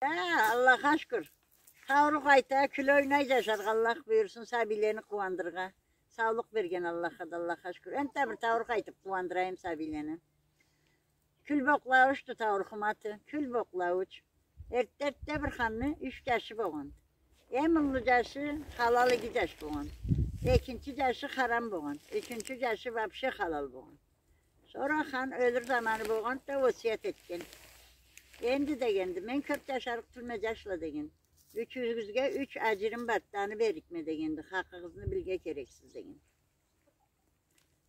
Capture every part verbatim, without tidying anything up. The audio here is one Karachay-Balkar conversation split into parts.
Э, Аллахха шукур. Тауруху айта, кюле-ойнай жашаргъа Аллах буюрсун, сабийлени къууандырыргъа. Саулукъ берген Аллахха да, Аллахха шукур. Энтда бир тауруху айтып къууандырайым сабийлени. Кюлбокълауучду таурухуму аты. Кюлбокълаууч. Эртде-эртде бир ханны юч жашы болгъан. Эм уллу жашы халал иги жаш болгъан. Экинчи жашы харам болгъан. Ючюнчю жашы вообще халал болгъан. Сора хан ёлюр заманы болгъанды да, осият этген. Энди дегенди, мен кёп жашарыкъ тюлме, жашла, деген. Ючюгюзге юч ажирим барды, аны берликме дегенди. Хакъыгъызны билирге керексиз деген.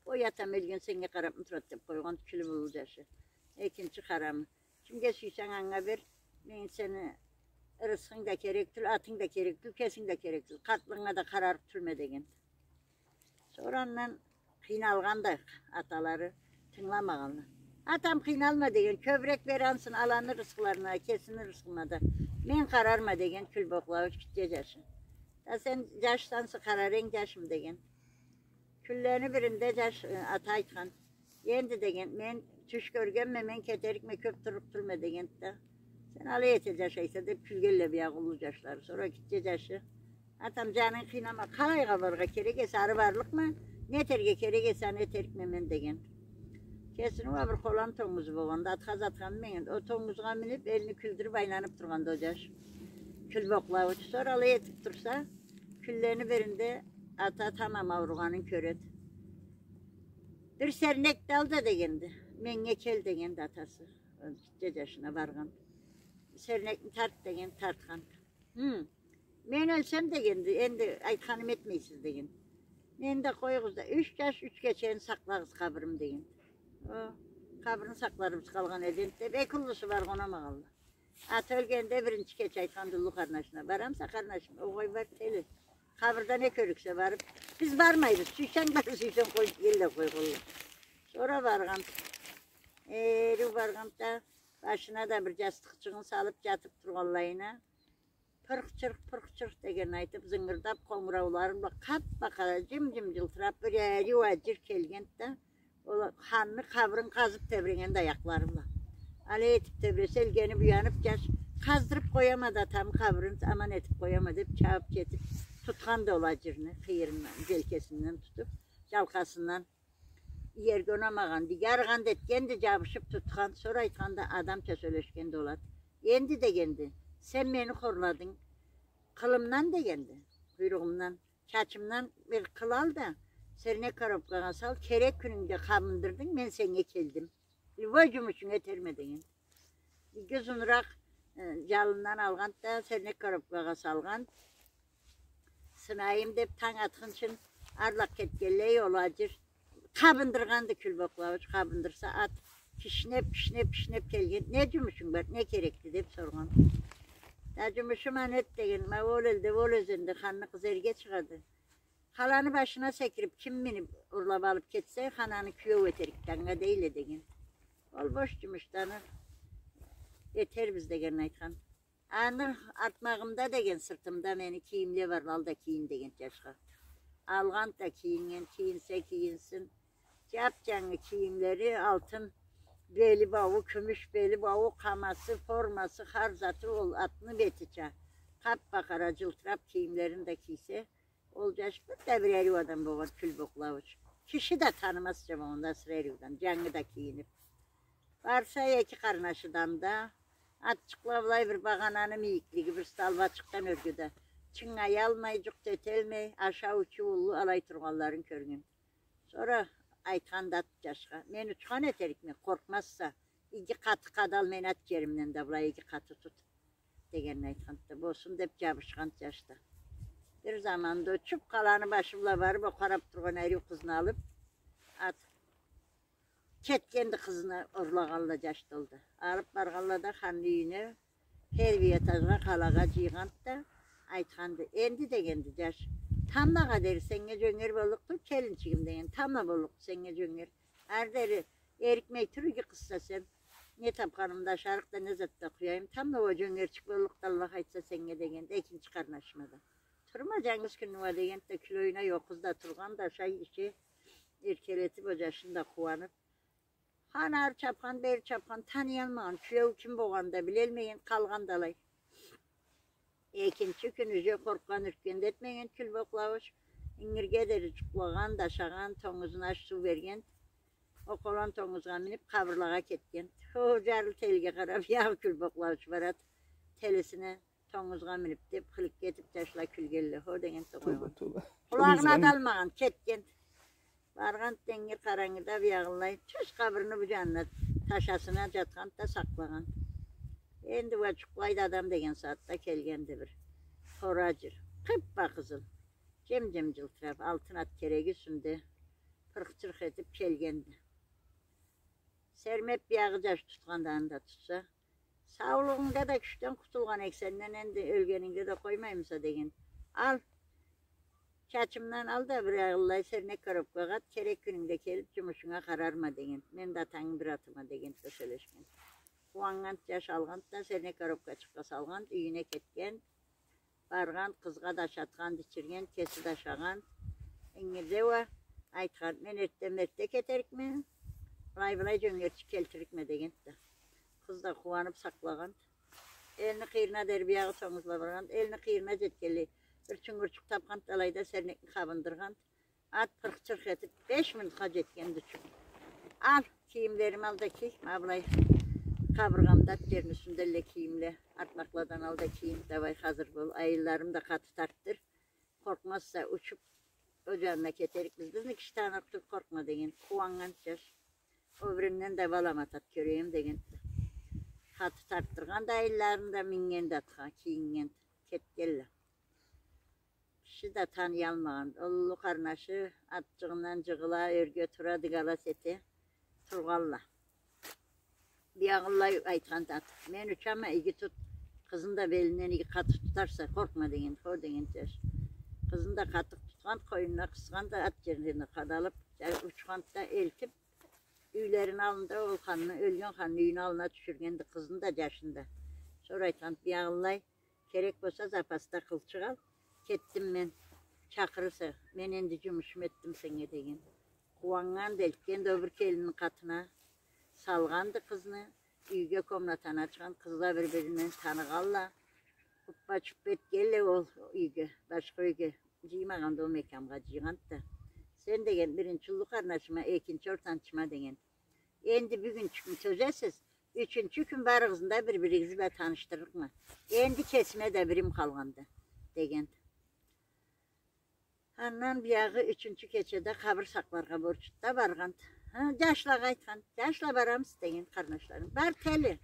Ой, атам ёлген сеннге къарапмы турады деп къойгъан кюлю болур жашы. Экинчи харамы. Кимге сюйсенг анга бер. Мен сени ырысхынг да керек тюл, атынг да керек тюл, кесинг да керек тюл. Къартлыгъынга да къарарыкъ тюлме деген. Сора андан къыйналгъан да аталары, тынгыламагъанла. Атам, къыйналма деген, кёбюрек бер ансын аланы ырысхыларына, кесини ырысхыма да. Мен къарарма деген кюлбокълаууч гитче жашы. Да сен жашсансы, къарар энг жашым деген. Кюнлени биринде жаш, э, ата айтхан. Энди деген, мен тюш кёргенме, мен кетерикме, кёп турлукъ тюлме дегенди да. Сен алай эте жашайса деп кюлгенле биягъы уллу жашлары. Сора гитче жашы. Атам, жанынг къыйнама, къалайгъа барыргъа керек эсе, ары барлыкъма, не этерге керек эсе, аны этерикме мен деген. Кесини уа бир къолан тонгузу болгъанды, атха затха минмеген. Ол тонгузгъа минип, элни кюлдюрюп айланып тургъанды ол жаш. Кюлбокълаууч. Сора алай этип турса, кюнлени биринде ата тамам ауругъанын кёреди. Бир сернекни ал да дегенди. Меннге кел дегенди атасы. Ол гитче жашына баргъан. Сернекни тарт деген, тартхан. Хы. Мен ёлсем дегенди, энди айтханымы этмейсиз деген. Мени да къоюгъуз да, юч жаш, юч кечени сакълагъыз къабырым деген. О, къабырын сакъларыбыз къалгъан эди энтда деп, эки уллусу баргъа унамагъанла. Ата ёлгенде биринчи кече айтханды уллу къарнашына. Барамыса, къарнашым? Огъай, бар, тели. Къабырда не кёрюрсе барып, биз бармайбыз. Сюйсенг бар, сюйсенг къой, дегенле, къойгъанла. Сора баргъан. Э, эриу баргъан да, башына да бир жастыкъчыгъын салып, жатып тургъанлайына, пырх-чырх, пырх-чырх деген айтып, зынгырдап, къонгураулары бла къап-къара, жым-жым жылтырап, бир эриу ажир келгенди да, ол ханны къабырын къазып тебрегенди аякълары бла. Алай этип тебресе, илгенип уянып, жаш: «Къаздырып къояма да атамы къабырын, аман этип къояма», — деп, чабып жетип, тутханды ол ажирни, къыйырындан, желкесинден тутуп, жалкъасындан. Иерге унамагъанды, иерге арыгъанды, этгенди, жабышып тутхан, сора айтханды, адамча сёлешгенди ол ат. «Энди, — дегенди, — сен мени хорладынг. Къылымдан, — дегенди, — къуйругъумдан, чачымдан бир къыл ал да, сернек коробкагъа сал, керек кюнюнгде къабындырдынг, мен сеннге келдим. Любой жумушунгу этерме», — деген. Иги узунуракъ, э, жалындан алгъанды да, сернек коробкагъа салгъан. Сынайым деп, танг атхынчын арлакъ кетгенлей, ол ажир къабындыргъанды Кюлбокълаууч, къабындырса, ат кишнеп, кишнеп, кишнеп келген. «Не жумушунг бар, не керекди?» — деп соргъан. «Да жумушум аны эт, — деген, — ма ол элде, ол ёзенде ханны къызы эрге чыгъады. Къаланы башына секирип, ким минип, урлап алып кетсе, хан аны кюеу этерикди анга, дейле», — деген. «Ол бош жумушду, аны этербиз», — дегенин айтхан. «Аны артмагъымда, — деген, — сыртымда мени кийимле бар, ал да кийин», — деген жашха. Алгъан да кийинген, кийинсе кийинсин. Жап-жангы кийимлери, алтын бели бауу, кюмюш бели бауу, къамасы, формасы, хар заты ол атны бетича. Къап-къара жылтырап кийимлерин да кийсе, ол жаш бир да бир эриу адам болгъан Кюлбокълаууч. Киши да танымазча болгъан да асыры эриуден, жангы да кийинип. Барса, эки къарнашыдан да, атчыкъла былай бир багъананы мийиклиги, бир столбачыкъдан ёрге да чынгыялмай, жукъ этелмей, ашау-ичиу уллу алай тургъанларын кёрген. Сора айтханды ат жашха: «Мен учхан этерикме, къоркъмазса, иги къаты къадал мени ат жеримден да, былай иги къаты тут», — дегенин айтханды да, «Болсун», — деп жабышханды жаш да. Бир заманда учуп, къаланы башы бла барып, ол къарап тургъан эриу къызны алып, ат кетгенди, къызны урлагъанла жаш да ол да. Алып баргъанла да ханны юйюне, первый этажгъа, къалагъа жыйгъанды да, айтханды: «Энди, — дегенди жаш, — тамблагъа дери сеннге жёнгер боллукъду, келинчигим, — деген, — тамбла боллукъду сеннге жёнгер. Ары дери эрикмей тур, иги къызса сен. Не тапханымы да ашарыкъ да, не зат да къуяйым. Тамбла уа жёнгерчик боллукъду, Аллах айтса, сеннге», — дегенди экинчи къарнашыма да. «Турма, жангыз кюнню уа», — дегенди да, кюле-ойнай ол къыз да тургъанды, ашай-иче, эркелетип, ол жашын да къууанып. Хан ары чапхан, бери чапхан, таныялмагъан, кюеу ким болгъанын да билелмеген, къалгъанды алай. Экинчи кюн уже къоркъгъан, юркген да этмеген Кюлбокъла ауш. Ингирге дери джукълагъан, дашагъан, тонгузуна аш-суу берген. Окъолан тонгузгъа минип, къабырлагъа кетген. Хо, джарлы телге къарап, ягъы Кюлбокъла ауш барад. Телисине тонгузгъа минип деп, хыликке этип, джашла кюлгелле. Хо деген да къойгъан. Къулагъына да алмагъан, кетген. Баргъан да ингир къарангыда биягъылай, тюз къабырны бу джанына, ташасына джатхан да сакълагъан. Энди уа джукълайды адам деген сагъатда келгенди бир къора джир. Къып-къызыл. Джым-джым джылтырап, алтын ат кереги юсюнде пырх-чырх этип келгенди. Сермеп биягъы джаш тутханды, аны да тутса, саулугъунга да кючден къутулгъан эксенден, энди ёлгенинге да къоймаймыса деген. Ал, чачымдан ал да, биягъылай сернек коробкагъа ат, керек кюнюнгде келип, джумушунга къарарма деген. Мен да атангы бир атыма деген да сёлешген. Къууаннган джаш, алгъан да, сернек коробкачыкъгъа салгъан, юйюне кетген. Баргъан, къызгъа да ашатхан, ичирген, кеси да ашагъан. Ингирде уа айтхан: «Мен эртден-бертде кетерикме, былай-былай джёнгерчик келтиририкме», — дегенди да. Къыз да къууанып сакълагъан. Элни къыйырына дери биягъы тонгузла баргъан. Элни къыйырына джетгенлей, бир чунгурчукъ тапхан да, алайда сернекни къабындыргъан. Ат пырх-чырх этип, беш минутха джетгенди учуп. «Ал, кийимлерими ал да кий, ма былай къабыргъамда ат джерини юсюнделле кийимле, артмакъладан ал да кийин, давай, хазыр бол, айылларымы да къаты тартдыр. Къоркъмазса, учуп, ол джанына кетерикбиз. Бизники ишди, анга тюл, къоркъма», — деген. Къууаннган джаш. Ол биринден да аламат ат кёрейим дегенди. Къаты тартдыргъанды айылларын да, мингенди атха, кийиннгенди. Кетгелле. Киши да таныялмагъан. Ол уллу къарнашы атчыгъындан джыгъыла, ёрге тура, дыгалас эте. Тургъалла. Биягъылай айтхан да ат: «Мен учама, иги тут, къызны да белинден иги къаты тутарса, къоркъма», — деген. «Хо», — деген джаш. Къызны да къаты тутхан, къойнуна къысхан да, ат джеринден къадалып, джа-, учхан да элтип, юйлерини аллында ол ханны, ёлген ханны юйюню аллына тюшюргенди къызны да, джашны да. Сора айтхан: «Биягъылай, керек болса, запаста къылчыкъ ал. Кетдим мен. Чакъырырса, мен энди джумушум этдим сеннге», — деген. Къууаннганды, элтгенди ол бир келинни къатына, салгъанды къызны. Юйге, комнатаны ачхан, къызла бир-биринден таныгъалла. Уппа-чуппа этгелле ол юйге, башха юйге. Джыймагъанды ол мекямгъа, джыйгъанды да. «Сен, — деген, — биринчи уллу къарнашыма, экинчи ортанчыма, — деген. — Энди бюгюнчюкню тёзесиз, ючюнчю кюн барыгъызны да бир-биригиз бла танышдырырыкъма. Энди кесиме да бирим къалгъанды», — дегенди. Андан биягъы ючюнчю кечеде къабыр сакъларгъа борчуду да баргъанды. Хы, джашлагъа айтхан: «Джашла, барамысыз?» — деген къарнашларына. «Бар, тели.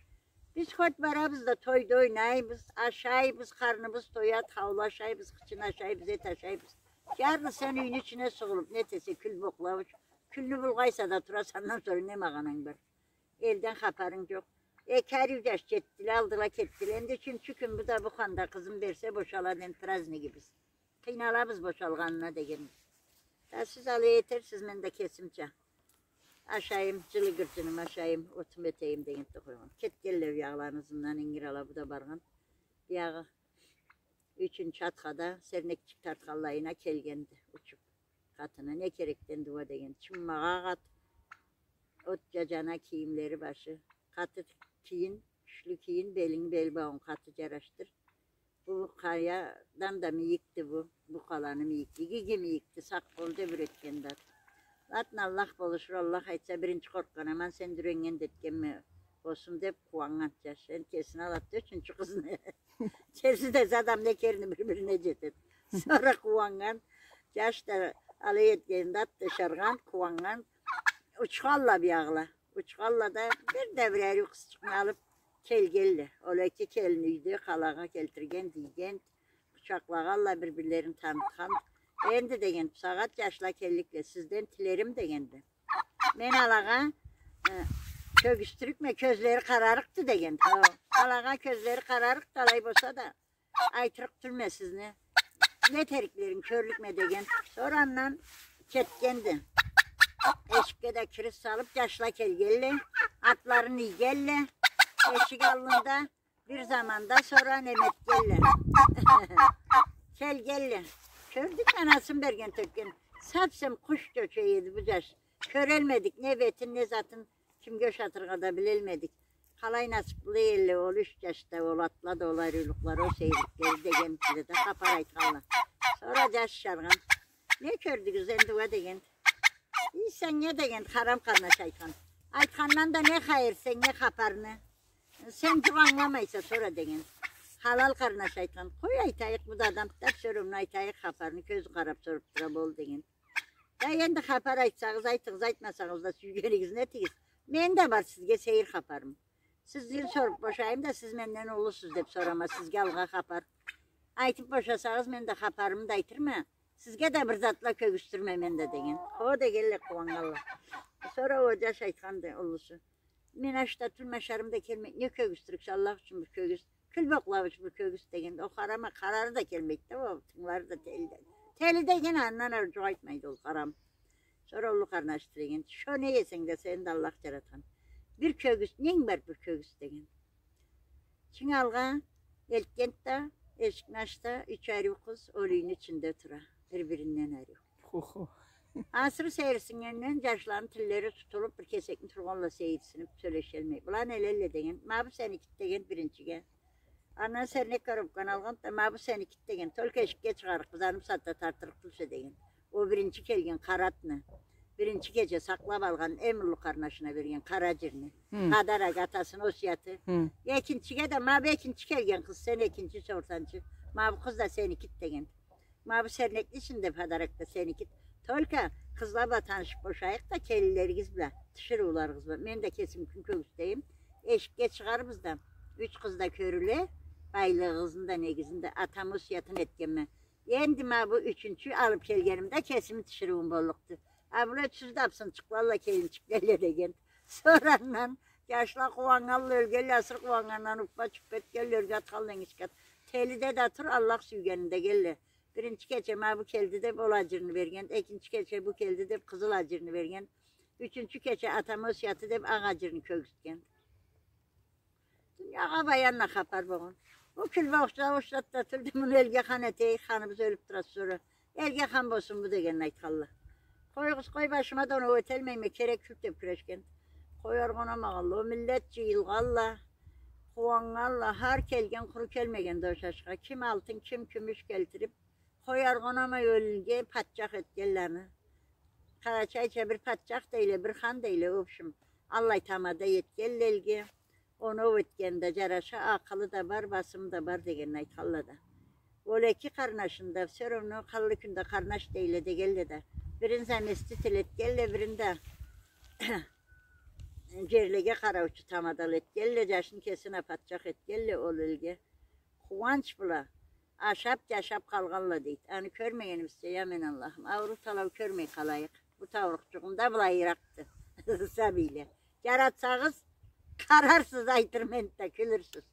Биз хоть барабыз да, тойда ойнайбыз, ашайбыз, къарныбыз тояды, хаулашайбыз, хычын ашайбыз, эт ашайбыз. Джарлы сен юйню ичине сугъулуп, нетесе, кюл бокълауч, кюлню булгъайса да тураса, андан сора не магъананг бар? Элден хапарынг джокъ». Эки ариу джаш джетдиле, алдыла, кетдиле. Энди ючюнчю кюн бу да, бу хан да къызын берсе, бошалады энди празднигибиз. Къыйналабыз бошалгъанына, дегенди. Да сиз алай этерсиз, мен да кесимча ашайым, джылы гырджынымы ашайым, отуму этейим, дегенди да къойгъан. Кетгелле биягъыланы ызындан ингир ала, бу да баргъан. Биягъы ючюнчю атха да сернекчик тартханлайына келгенди учуп. Къатына: «Не керекденди уа?» — деген. Чыммагъакъ ат, от джаджана, кийимлери башы. Къаты кийин, кючлю кийин, белинги, бел бауунг къаты джарашдыр. Бу къаядан да мийикди бу, бу къаланы мийикди. Иги-иги мийикди, сакъ бол деп юретгенди ат. Ладно, Аллах болушур, Аллах айтса, биринчи къоркъгъан аман, сен да юреннген да этгенме болсун деп къууаннганды джаш. Энди кесин алады да ючюнчю къызны. Кеси да, адам не керни бир-бирине джетеди. Сора къууаннган джаш да алай этгенинде ат да ышаргъан, къууаннган. Учхалла биягъыла. Учхалла да бир да бир ариу къызчыкъны алып келгелле. Ол эки келин юйде, къалагъа келтирген, дийген, къучакълагъалла, бир-бирлерин танытхан. «Энди, — деген, — бусагъат джашла келликле, сизден тилерим, — дегенди. — Мен алагъа, э, кёргюзтюрюкме, кёзлери къарарыкъды», — дегенди. Хо, алагъа кёзлери къарарыкъды, алай болса да, айтырыкъ тюлме сизни. Не этериклеринг, кёрлюкме, — деген. Сора андан кетгенди. Эшикге да кирит салып, джашла келгелле, атларын ийгелле. Эшик аллында бир заманда сора неме этгелле. Келгелле. Кёрдюкме, анасын берген, тёкген. Совсем къуш чочой эди бу джаш. Кёрелмедик не бетин, не затын, кимге ушатыргъа да билелмедик. Къалай насыплы элле ол юч джашда, ол атла да, ол ариулукъла да, ол сейирликле да дегенле да хапар айтханла. Сора джаш ышаргъан. Не кёрдюгюз энди уа деген. И, сеннге деген, харам къарнаш айтхан. Айтхандан да не хайыр, сеннге хапарны. Сен джукъ ангыламайса, сора деген. Халал къарнаш айтхан. Къой, айтайыкъ, бу да адам, деб, сора муну айтайыкъ хапарны, кёзю къараб соруб тура, бол деген. Да энди хапар айтсагъыз айтыгъыз, айтмасагъыз да сюйгенигизни этигиз. Мен да бар сизге сейир хапарым. Сизден соруб бошайым да, сиз менден уллусуз деб сорама, сизге алгъа хапар. Айтыб бошасагъыз, мен да хапарымы да айтырма. Сизге да бир затла кёргюзтюрме мен да деген. Хо дегенле, къууаннганла. Сора ол джаш айтханды, уллусу. Мен ачда тюлме, ашарым да келмейди. Не кёргюзтюрюксе, Аллах ючюн бир кёргюзт. Кюлбокъла ючюн бир кёргюзт деген. Ол харама къарары да келмейди да, ол тынгылары да тели да. Тели деген, андан ары джукъ айтмайды ол харам. Сора уллу къарнашды деген. Шо не эсенг да, сени да Аллах джаратхан. Бир кёргюзт, ненг бар бир кёргюзт деген. Чынг алгъа элтгенди да, эшикни ачды да, юч ариу къыз ол юйню ичинде тура. Бир-биринден ариу. Хо-хо. Асыры сейирсиннгенден джашланы тиллери тутулуб, бир кесекни тургъанла сейирсиниб, сёлешелмей. Была нелелле деген. Ма бу сеникиди деген биринчиге. Андан сернек коробканы алгъанды да, ма бу сеникиди деген. Только эшикге чыгъарыкъ, биз аны бусагъатда тартырыкъ тюлсе деген. Ол биринчи келген къара атны. Биринчи кече сакълаб алгъан, эм уллу къарнашына берген къара джирни. Хы. Подарок атасыны осияты. Хы. Экинчиге да, ма бу экинчи келген къыз, сен экинчиси, ортанчы. Ма бу къыз да сеникиди деген. Ма бу сернекни ичинде подарок да сеникиди. Только къызла бла танышыб бошайыкъ да, келинлеригиз бла, тиширыуларыгъыз бла. Мен да кесим кюн кёргюзтейим. Эшикге чыгъарбыз да, юч къыз да кёрюле, байлыгъыгъызны да, негизни да, атам осиятын этгенме. Энди ма бу ючюнчю алыб келгенимде кесими тиширыуум боллукъду. А была ючюсю да абсынчыкъла, келинчикле деген. Сора андан джашла къууаннганла, ёлгенле, асыры къууаннгандан уппа-чуппа этгенле, ёрге атханла ингичге. Телиде да тур, Аллах сюйгенинде келле. Биринчи кече ма бу келди деб ол аджирни берген, экинчи кече бу келди деб къызыл аджирни берген, ючюнчю кече атам осияты деб акъ аджирни кёргюзтген. Дуниягъа баянла хапар болгъан. Бу кюлбокъча ушат да тюлдю, муну элге хан этейик, ханыбыз ёлюб турады сора. Элге хан болсун бу дегенин айтханла. Къоюгъуз, къой, башыма да оноу этелмейме, керек кюлт деб кюрешген. Къой, аргъанамагъанла, ол миллет джыйылгъанла, къууаннганла, хар келген къуру келмегенди ол джашха. Ким алтын, ким кюмюш келтириб, къой, аргъанамай, ол элге патчах этгенле аны. Къарачайча бир патчах дейле, бир хан дейле, в общем, аллай тамада этгенле элге. Оноу этгенде джараша, акъылы да бар, басымы да бар дегенин айтханла да. Ол эки къарнашын да, всё равно къаллы кюнде къарнаш дейле дегенле да. Бирин заместитель этгенле, бирин да джерлеге къараучу тамадалы этгенле, джашын кесине патчах этгенле ол элге. Къууанч бла ашаб, джашаб къалгъанла, дейди. Аны кёрмегенибизча, я мен Аллахым, ауруу талау кёрмей къалайыкъ. Бу таурухчугъум да былайыракъды. Сабийле. Джаратсагъыз, къарарсыз, айтырма энтда, кюлюрсюз.